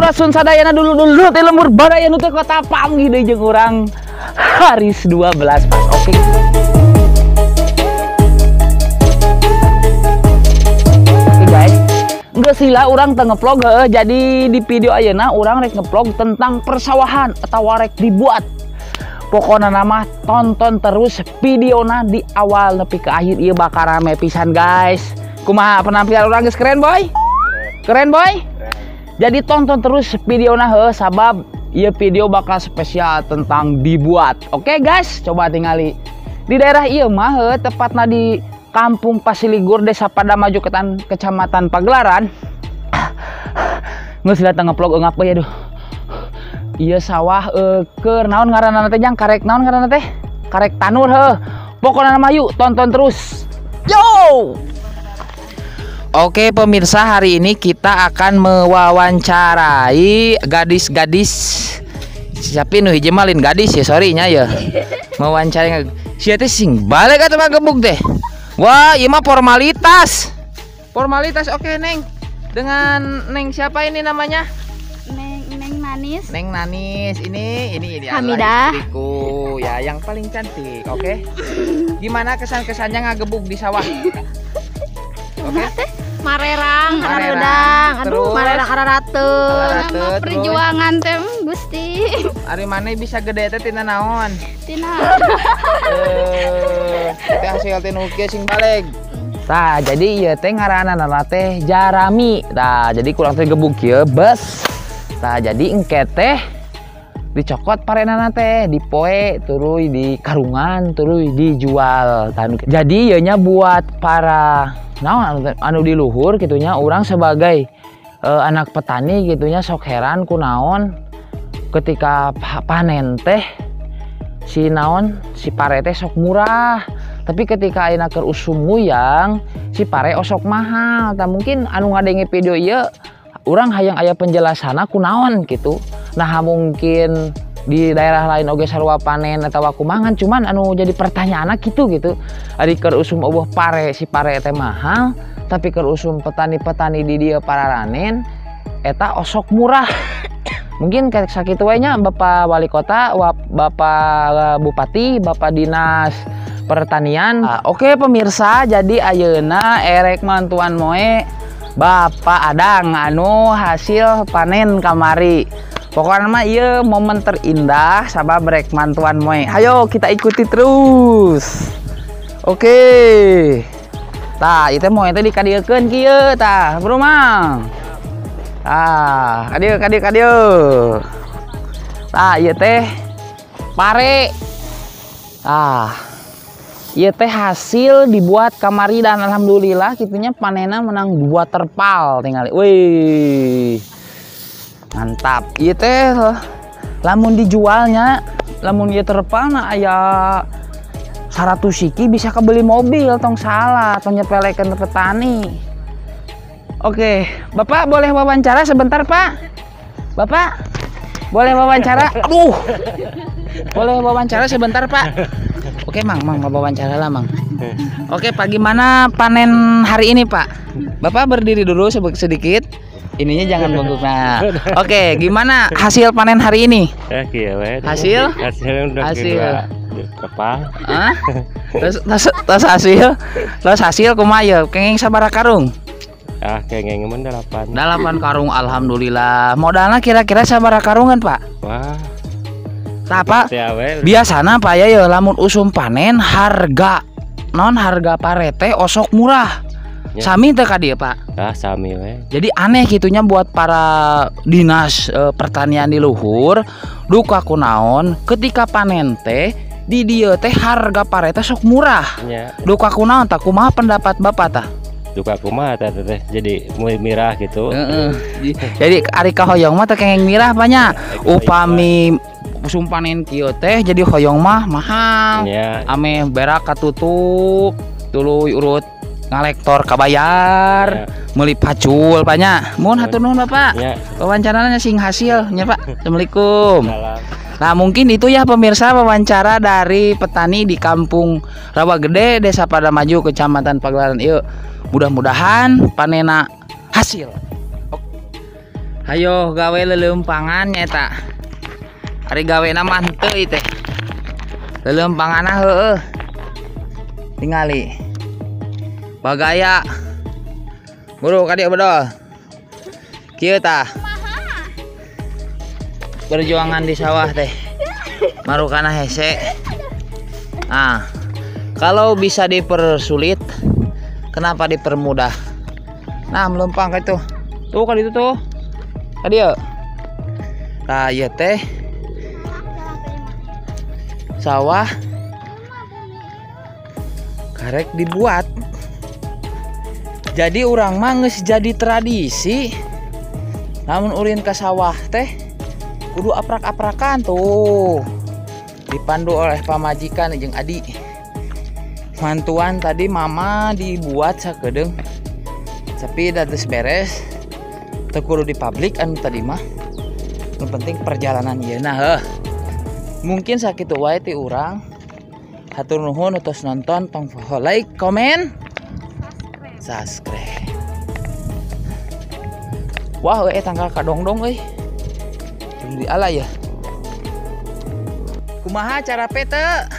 Sampurasun sadayana dulu-dulu teh lembur baraya nu teu kota panggih deui jeung urang Haris 12 pas. Oke. Oke guys. Geus lila urang teu ngevlog heuh. Jadi di video ayeuna urang rek ngevlog tentang persawahan atawa rek dibuat. Pokokna nama tonton terus videona di awal nepi ke akhir ieu bakal rame pisan guys. Kumaha penampilan urang geus keren boy? Keren boy? Jadi tonton terus videona heuh sabab ieu video bakal spesial tentang dibuat. Oke guys, coba tingali. Di daerah ieu mah heuh tepatna di Kampung Pasiligur, Desa Padamaju, Kecamatan Pagelaran. Geus datang ngevlog eungap euy aduh. Ieu sawah keur naon ngaranna teh jang karek naon ngaranna teh? Karek tanur heuh. Pokona mah yuk tonton terus. Yo! Oke pemirsa, hari ini kita akan mewawancarai gadis-gadis. Siapa nu hiji mah lain gadis ya, sorry nya ya. Mewawancarai sia teh sing balik atuh mah gebuk teh. Wah, ieu mah formalitas. Formalitas oke, Neng. Dengan Neng siapa ini namanya? Neng Neng Nanis. Neng Nanis. Ini Hamidah. Adalah istriku ya yang paling cantik, oke? Gimana kesan-kesannya ngagebuk di sawah? Oke. Marerang, kararudang, aduh, marerang kararateun. Nama perjuangan teh Gusti. Ari maneh bisa gede teh tina naon? Tina. Teh hasil teh nu kieu sing baleg. Tah, jadi ieu teh ngaranna teh jarami. Tah, jadi kurang teh gebuk kieu bes. Tah, jadi engke teh dicokot parenana teh, dipoe tuluy di karungan tuluy dijual. Tah, jadi ieu nya buat para naon anu di luhur gitunya orang sebagai anak petani gitunya sok heran kunaon ketika panen teh si naon si pare teh sok murah, tapi ketika ayeuna keur usum nguyang si pare osok mahal. Tah mungkin anu ngadenge video ieu urang hayang aya penjelasanna kunaon gitu. Nah mungkin di daerah lain oge sarua panen atawa kumangan, cuman anu jadi pertanyaanna kitu gitu. Ari keur usum eueuh pare si pare teh mahal, tapi keur usum petani-petani di dieu pararanen eta osok murah. Mungkin kayak sakitu we nya Bapak Wali Kota, Bapak Bupati, Bapak Dinas Pertanian. Oke pemirsa, jadi ayeuna erek mantuan moe Bapak Adang anu hasil panen kamari. Pokoknya mah ieu momen terindah sabab rek mantuan moe. Hayo kita ikuti terus. Oke. Tah, ieu teh moe teh dikadiekeun kieu tah, Bro Mang. Tah, kadieu kadieu kadieu. Tah, ieu teh pare. Tah. Ieu teh hasil dibuat kamari dan alhamdulillah kitunya panenna menang 2 terpal tingali. Wih. Mantap. Ieu teh lamun dijualnya, lamun ieu terpalna aya 100 siki bisa kebeli mobil, tong salah, tong nyepelekeun petani. Oke, Bapak boleh wawancara sebentar, Pak? Bapak boleh wawancara? Aduh. Boleh wawancara sebentar, Pak? Oke, Mang, Mang mau wawancara lah, Mang. Oke, Pak, gimana panen hari ini, Pak? Bapak berdiri dulu sedikit. Ininya jangan bungkuk. Nah, oke, gimana hasil panen hari ini? Hasil? Hasil. Hah? Terus hasil? Terus hasil kumaha ye? Kenging sabaraha karung? Ah, kenging mun 8. 8 karung, alhamdulillah. Modalnya kira-kira sabaraha karungan, Pak? Wah. Tah, Pak. Biasana Pak ya ye lamun usum panen harga non harga pare teh osok murah. Ya. Sami teh ka dieu, Pak. Ah, sami we. Jadi aneh gitunya buat para dinas pertanian di luhur, duka kunaon ketika panen teh di dieu teh harga pare teh sok murah. Ya. Duka kunaon tah kumaha pendapat Bapak tah? Duka kumaha tah teh jadi mirah gitu. Heeh. Jadi ari kahoyong mah teh kenging mirah banyak. Upami usum panen kieu teh jadi hoyong mah mahal. Ya. Ame berak katutup tuluy urut ngalektor kabayar, ya. Meuli pacul banyak. Mohon hatur nuhun Bapak. Ya. Wawancaranya sing hasil nya Pak. Assalamualaikum. Salam. Nah, mungkin itu ya pemirsa wawancara dari petani di Kampung Rawa Gede, Desa Padamaju, Kecamatan Pagelaran. Yuk, mudah-mudahan panena hasil. Hayo gawe leuleumpangan nya eta. Ari gawena mah henteu ieu teh. Leuleumpanganna heueuh. Tingali. Bagaya. Buru ka dieu bedol. Kieu tah. Perjuangan di sawah teh. Marukana hese. Nah, kalau bisa dipersulit, kenapa dipermudah? Nah, melempang ka itu. Tuh kan itu tuh. Ka dieu. Tah ieu teh sawah karek dibuat. Jadi urang mah geus jadi tradisi. Namun ulin ke sawah teh kudu aprak-aprakan tuh. Dipandu oleh pamajikan jeung adi. Mantuan tadi mama dibuat sakedeung. Tapi da geus beres. Teu kudu di publik anu tadi mah. Nu penting perjalanan ieu nah heuh. Mungkin sakitu wae ti urang. Hatur nuhun atos nonton, tong poho like, komen, subscribe. Wah, euy tanggal kadongdong euy. Di ala ya. Kumaha cara pete?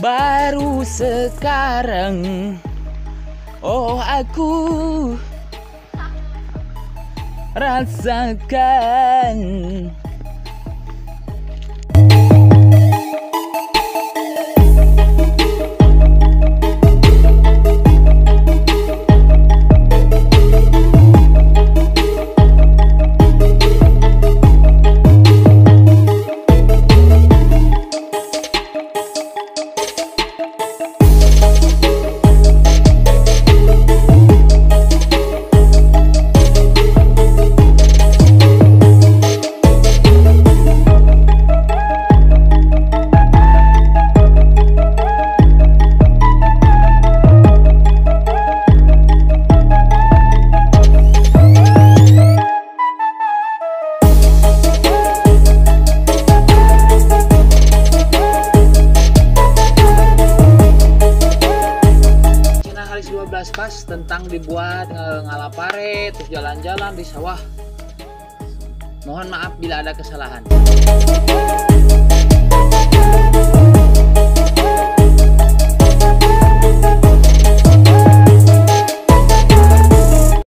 Baru sekarang oh aku rasakan. Pas tentang dibuat ngalapare terus jalan-jalan di sawah. Mohon maaf bila ada kesalahan.